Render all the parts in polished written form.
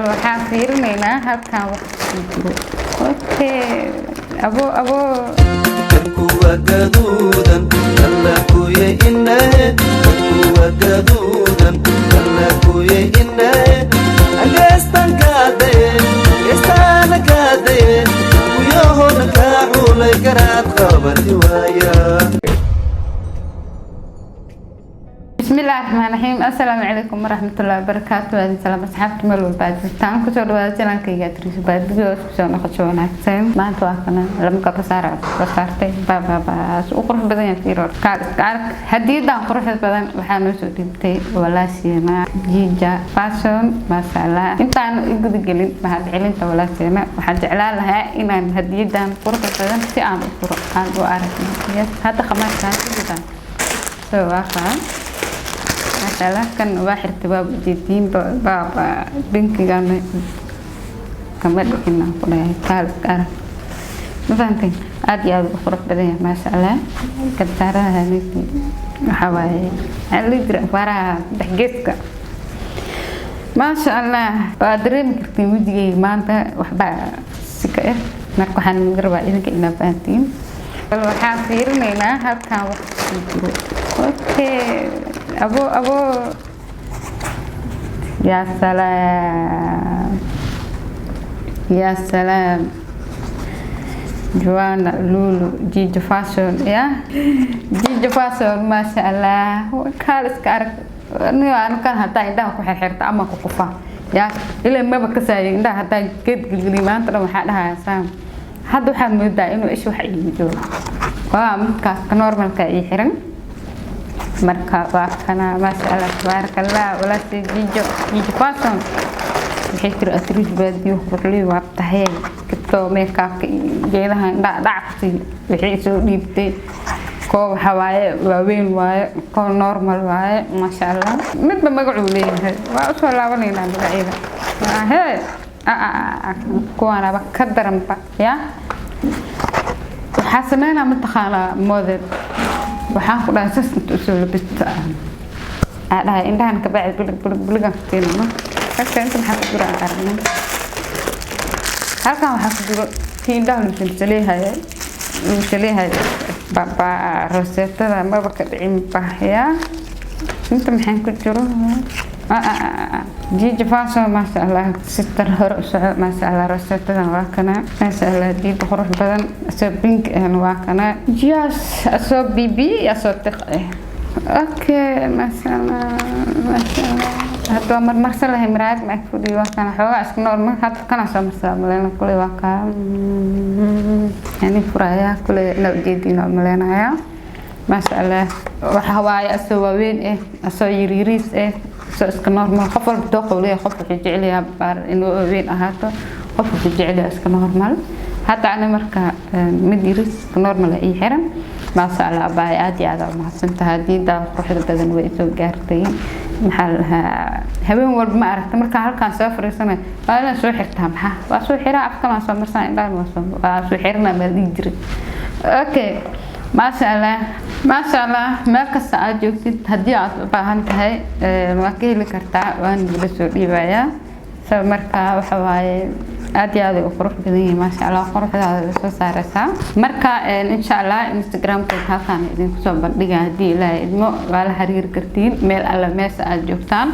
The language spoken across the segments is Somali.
Waxaan fiirinaynaa halkan wax ku jiro. Okay, abo abo. Kuwa gaduudan alla kuye inahe, kuwa gaduudan alla kuye inahe, geestan kaadaye, geestaana kaadaye, kuyahoona kaa xulay, garaad qabati waaya. Bismillahi raxmaan raxiim. Assalaamu calaykum waraxmatullahi wabarakaatu. Waadin salaam asxaabta meel walba aad joogtaan. Kusoo dhawaada channelkayga Atriis Baadiyo. Isku soo noqosho wanaagsan. Maanta waa kana lama kaba saara ka saartay baababaas u qurux badan yahay. Fiiro kaal iska arag hadiyadan quruxda badan. Waxaa noo soo dhiibtay walaasheena Jiija Fashion, maasha Allah. Intaan i gudagelin mahad celinta walaasheena, waxaan jeclaan lahaa inaan hadiyadan quruxda badan si aan u furo, aan u aragno. Yes, hadda khamaarkaan ku so waa kaa, maasha Allah. Kan waa xirtay, waa ujeediin. Baaba binkigan kama dhicin aan ku dhahay. Kaal iska arag, ma fahanteen? Aad iyo aad u qurux badan yahay, maasha Allah. Garbasaaraha waxaa waaye, maxaa la dhihi jiray, afaaraha dhexgeeska, maasha Allah. Waa dareemi kartiin wejigayga maanta waxbaa si ka ah. Marka waxaan rabaa idinka inaa fahantiin. Waxaan fiirinaynaa halkan wax ku jiro. Okay, abo abo. Yaa salaam, yaa salaam. Joanna Lulu Jijo Fashion, ya Jijo Fashion, maasha Allah. Kaal iska arag. Aniga anikan hadaa indhaha ku xirxirta ama ku kufa ya ilaa maba kasaayo indhaha. Hadaa geed gelgeliyo maanta dhan waxaa dhahaya saam. Hadda waxaad moodaa inuu isha wax iigu jiro. Waa midkaas ka normalka ii xiran. Marka waa kana, maasha Allah, tabaaraka Allah. Walaashay Jijo, Jijo Fashion, waxay tiri: "Atriis Baadiyo quruxley waa tahay, kabtoo makeupka iyo geedaha indhaha dhacsi." Waxay soo dhiibtay koo waxa waaye waaweyn waaye, koo normal waaye, maasha Allah. Midba magacuu leeyahay, waa usoo laabanaynaa magacyada. Hee, kuwaanaba ka daranba. Ya waxaa sameynaa, mataqaanaa, model waxaan ku dhahay sas inta usoo labista aa dhahay indhahan kabacdi bilig bilig biligan kutiinano. Halka inta maxaa ku jiro aan aragnay? Halkan waxaa ku jiro tii indhaha lagu shalshaleehaye, lagu shaleehaye. Baba, roseetada maba ka dhicin bahya. Inta maxaa ku jiro? Jiija Fashion, maasha Allah. Sister, hore u soco, maasha Allah. Roseetadan waa kana, maasha Allah. Diida qurux badan asoo pink ahna waa kana, yes, asoo bibi, asoo tiq ah. Okay, maasha Allah, maasha Allah. Hadda waa marmarsan lahay miraayad ma ag fadhiyo. Waa kana xoogaa isku normal. Hadda kana soo marsadaa maleyna kuley. Waa kaa yani furaya kuley, inaa ujeediin waa maleynayaa. Maasha Allah. Waxa waaye asoo waaweyn ah, asoo yariiriis ah, asoo iska normal. Qof walba dooqa uu leeyahay. Qof wuxuu jecel yahay baar inuu waaweyn ahaato, qof wuxuu jecel yahay iska normal. Hadda ani marka mid yariis iska normal ii xiran. Maasha Allah, abaay, aad iyo aad aa umahadsantahay. Hadiida quruxda badan way isoo gaartay. Maxaa la dhahaa, habeen walba ma aragta markaan halkaan soo fariisanay waa inaan soo xirtaa. Maxaa waa soo xiraa? Afkan waa soo marsan, indhahan waa soo xiranaa baa dhihi jiray. Okay, maasha Allah, maasha Allah. Meel kasta aad joogtid, haddii aad u baahan tahay, waa ka heli kartaa, waan nagula soo dhiibayaa. So marka waxa waaye aad iyo aad ay u qurux badan yihiin, maasha Allah. Quruxdaada way soo saareysaa. Marka insha Allah Instagramkeed halkaan idinku soo bandhiga haddii Ilaahay idmo. Waa la xiriiri kartiin meel alla meesha aad joogtaan,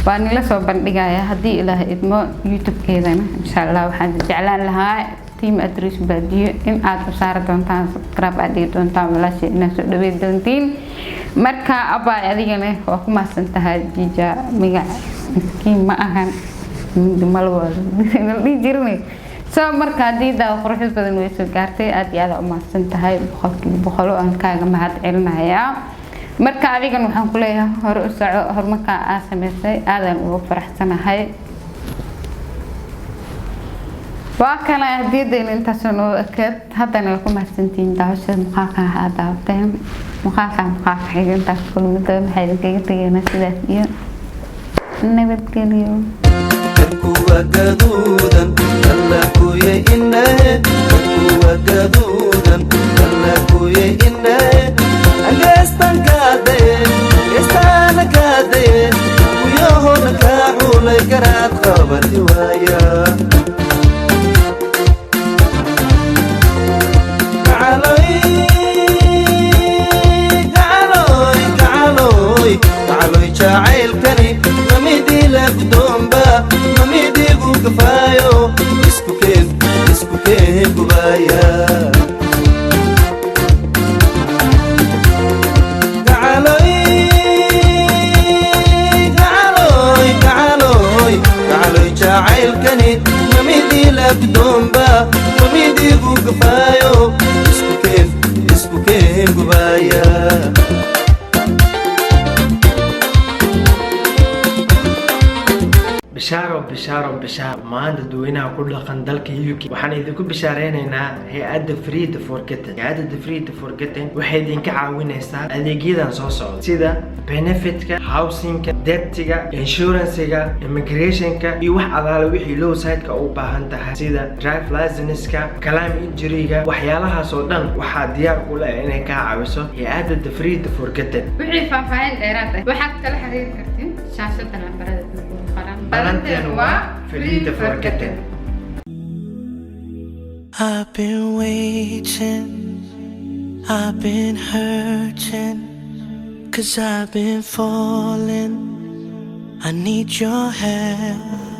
waa nila soo bandhigaya haddii Ilaahay idmo. YouTube-keedana insha Allah waxaan jeclaan lahaa team Atriis Baadiyo in aad u saari doontaan subscribe, aad dhigi doontaan walaasha, inaad soo dhaweyn doontiin. Marka abaay, adigana waa ku mahadsan tahay. Jija magac miskiin ma ahan, malwa la dhihi jirin. So marka haddii daa quruxda badan way soo gaartay, aad iyo aad aa u mahadsan tahay, 100% aan kaaga mahad celinayaa. Marka adigan waxaan ku leeyahay hore u soco. Horumarka aa sameysay aadaan ugu faraxsanahay. Waa kana hadiyadeyna, intaasoo noo ekeed. Haddana waa ku mahadsantihiin daawashada muuqaalkan aad daawateen. Muuqaalkan muuqaalka xiga intaas kulmi doona, waxaa idinkaga tegaynaa sidaas iyo nabadgelyo. Kuwa gaduudan alla kuye inahe, kuwa gaduudan alla kuye inahe, geestan kaadaye, geestaana kaadaye, kuyahoona kaa xulay, garaad qabati waaya. gubaaya. Gacaloy, gacaloy, gacaloy, gacaloy, jacaylkani mamidii la guddoonba, mamidiigu gafaayo, isku keen, isku keen gubaaya. Gacaloy, gacaloy, gacaloy, gacaloy, jacaylkani mamidii la guddoonba, mamidiigu gafaayo, isku keen, isku keen gubaaya. Bishaaro, bishaaro, bishaaro! Maanta dadweynaha ku dhaqan dalka UK waxaan idinku bishaareynayna hay-adda Free Forgotten. Hay-adda Free Forgotten waxay idinka caawinaysaa adeegyadan soo socda, sida benefitka, housingka, debtiga, insurancega, immigrationka iyo wax adaale wixii law sideka u baahan tahay, sida drive license-ka, claim injury-ga. Waxyaalahaas oo dhan waxaa diyaar u leh inay kaa caawiso hay-adda the Free Forgotten. Wixii faahfaahin dheeraad ah waxaad kala xiriiri kartiin shaashada lambarada kugu qoran. Balanteenu waa Free Forgotten. I've been waiting, I've been hurting, 'cause I've been falling. I need your help.